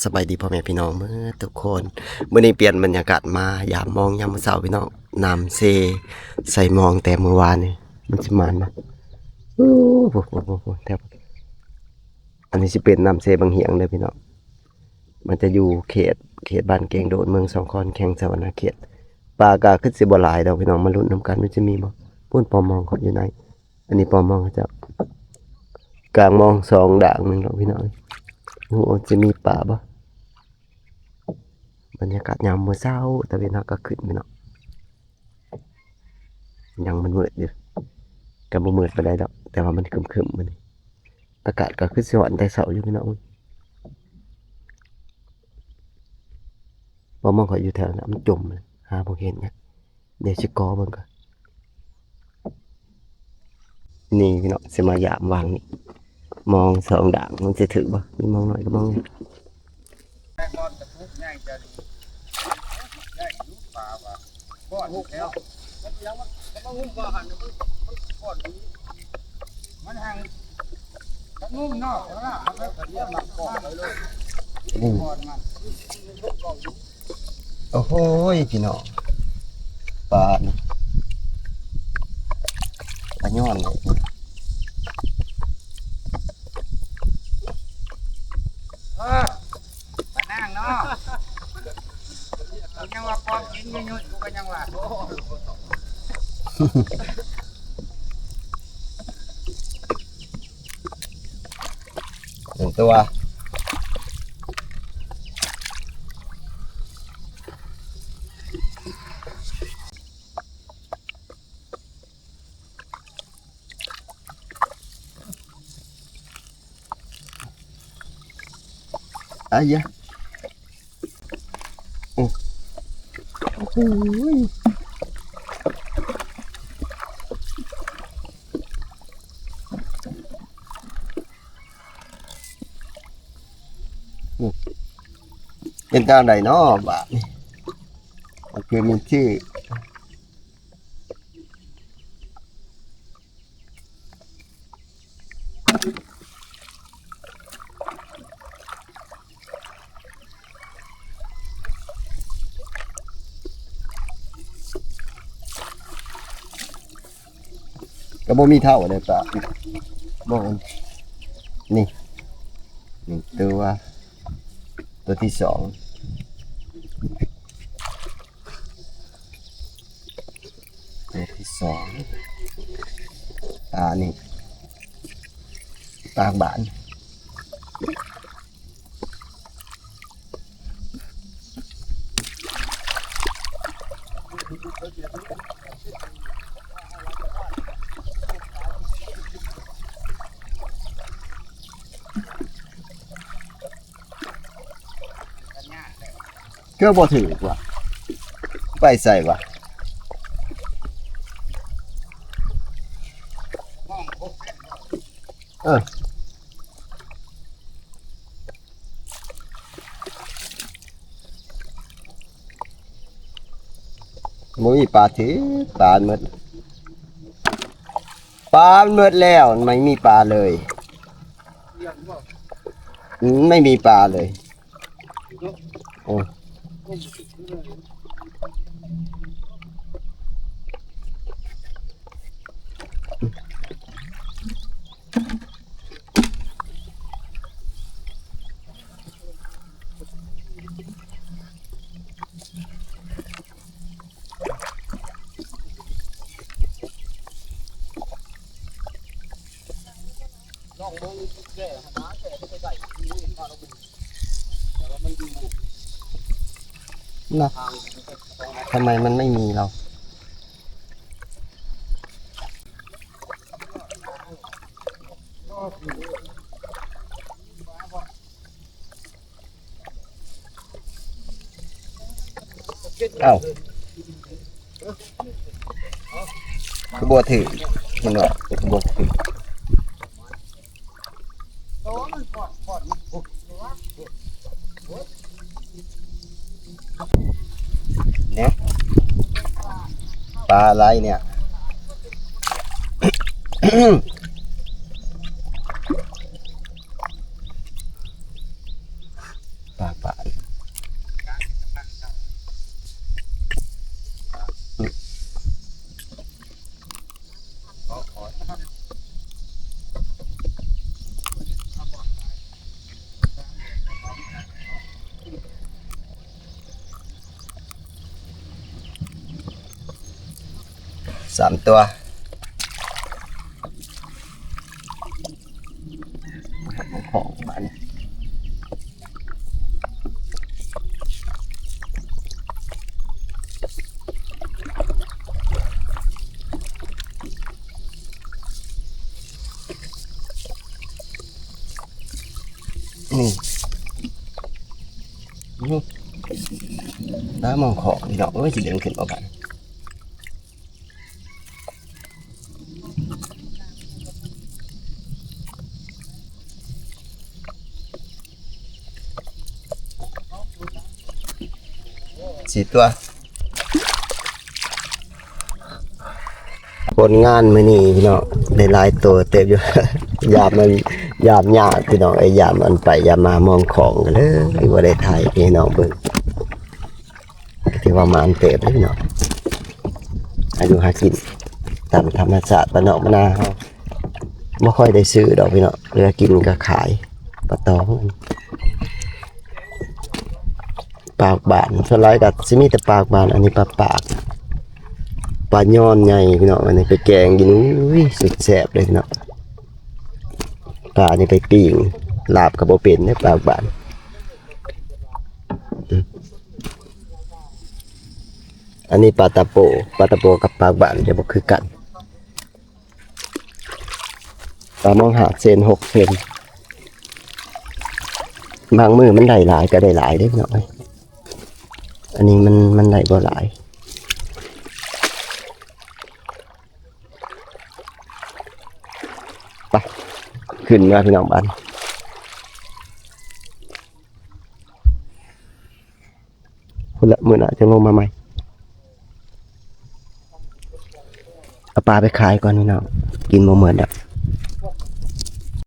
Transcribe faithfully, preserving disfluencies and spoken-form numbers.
สบายดีพ่อแม่พี่น้องเมื่อทุกคน มื้อนี้เปลี่ยนบรรยากาศมายามมองยามมื้อเช้าพี่น้อง น้ำเซใส่มองแต่มื้อวานนี่ มันสิหมานบ่ โอ้โห แถว อันนี้สิเป็นน้ำเซบังเหียงเด้อพี่น้อง มันจะอยู่เขต เขตบ้านเกงโดน เมืองสองคอน แขวงสะหวันนะเขต ปลากาคือสิบ่หลายดอกพี่น้อง มาลุ้นนำกัน มันจะมีบ่ ปู้นปอมองเขาอยู่ไหน อันนี้ปอมองเขาจะ กลางมองสองด่างหนึ่งดอกพี่น้อง โอ้โห จะมีปลาบ่ บรรยากาศยามมื้อเช้า ตะเวนเฮาก็ขึ้นพี่น้อง ยังมันมืดอยู่ ก็บ่มืดปานใดดอก แต่ว่ามันครึ้มๆมื้อนี้ อากาศก็คือสิร้อนแต่เช้าอยู่พี่น้อง ปอมองเขาอยู่แถวนั้น มันจมเลย หาบ่เห็นนะ เดี๋ยวสิกอเบิ่งก่อน นี่พี่น้อง สิมายามวางนี่ มองสองด่าง มันสิถือบ่ มีมองน้อยกับมองใหญ่ มันแห่ง อืม โอ้โหยพี่น้อง ปลานี่ ปลาย้อนเลย เออ ปลานั่งเนาะ กูยังว่าปอมกินอยู่ๆ กูก็ยังว่า หนึ่งตัว อายะ โอ้ โอ้โห เป็นตาใดเนาะบาดนี้ มันคือมีชื่อ ก็บ่มีเท่าเลยปะ บ่ นี่ หนึ่งตัว ตัวที่สอง ตัวที่สอง ปลานี่ ปลาบาน ก็บ่ถือกว่า ไปใส่วะ เออ บ่มีปลาถือ ปลาหมด ปลาหมดแล้ว ไม่มีปลาเลย ไม่มีปลาเลย โอ้ เนาะ ทำไมมันไม่มีเรา เอ้า คือบ่ถือ เห็นบ่ คือบ่ถือ เนี่ย ปลาอะไรเนี่ย ปลา สามตัว ของมัน นี่ นี่ น้ำมองของพี่น้องเอ้ย สิเด้งขึ้นมาบ้าน สี่ตัว ผลงานมื้อนี้พี่น้อง ได้หลายตัวเติบอยู่ ยามมัน ยามยากพี่น้อง ไอ้ยามมันไปยามมามองของกันเลย บ่ได้ถ่ายให้พี่น้องเบิ่ง ก็ถือว่าหมานเติบเลยพี่น้อง อายุหากินตามธรรมชาติบ้านนอกบ้านนาเฮา บ่ค่อยได้ซื้อดอกพี่น้อง เวลากินก็ขาย ปลาตอง ปากบาน ส่วนหลายก็สิมีแต่ปากบาน อันนี้ปลาปาก ปลาย่อนใหญ่พี่น้อง อันนี้ไปแกงกิน อุ้ย สุดแซ่บเลยพี่น้อง ปลาอันนี้ไปปิ้ง ลาบก็บ่เป็นเด้อ ปากบาน อืม อันนี้ปลาตะโป ปลาตะโปกับปากบานจะบ่คือกัน ปลาหมองห้าเซน หกเซน บางมื้อมันได้หลายก็ได้หลายเด้อพี่น้องเอ้ย อันนี้มัน มันได้บ่หลาย ไป ขึ้นมาพี่น้องบ้าน พุ้นละ มื้อหน้าจะลงมาใหม่ เอาปลาไปขายก่อนพี่น้อง กินบ่หมดดอก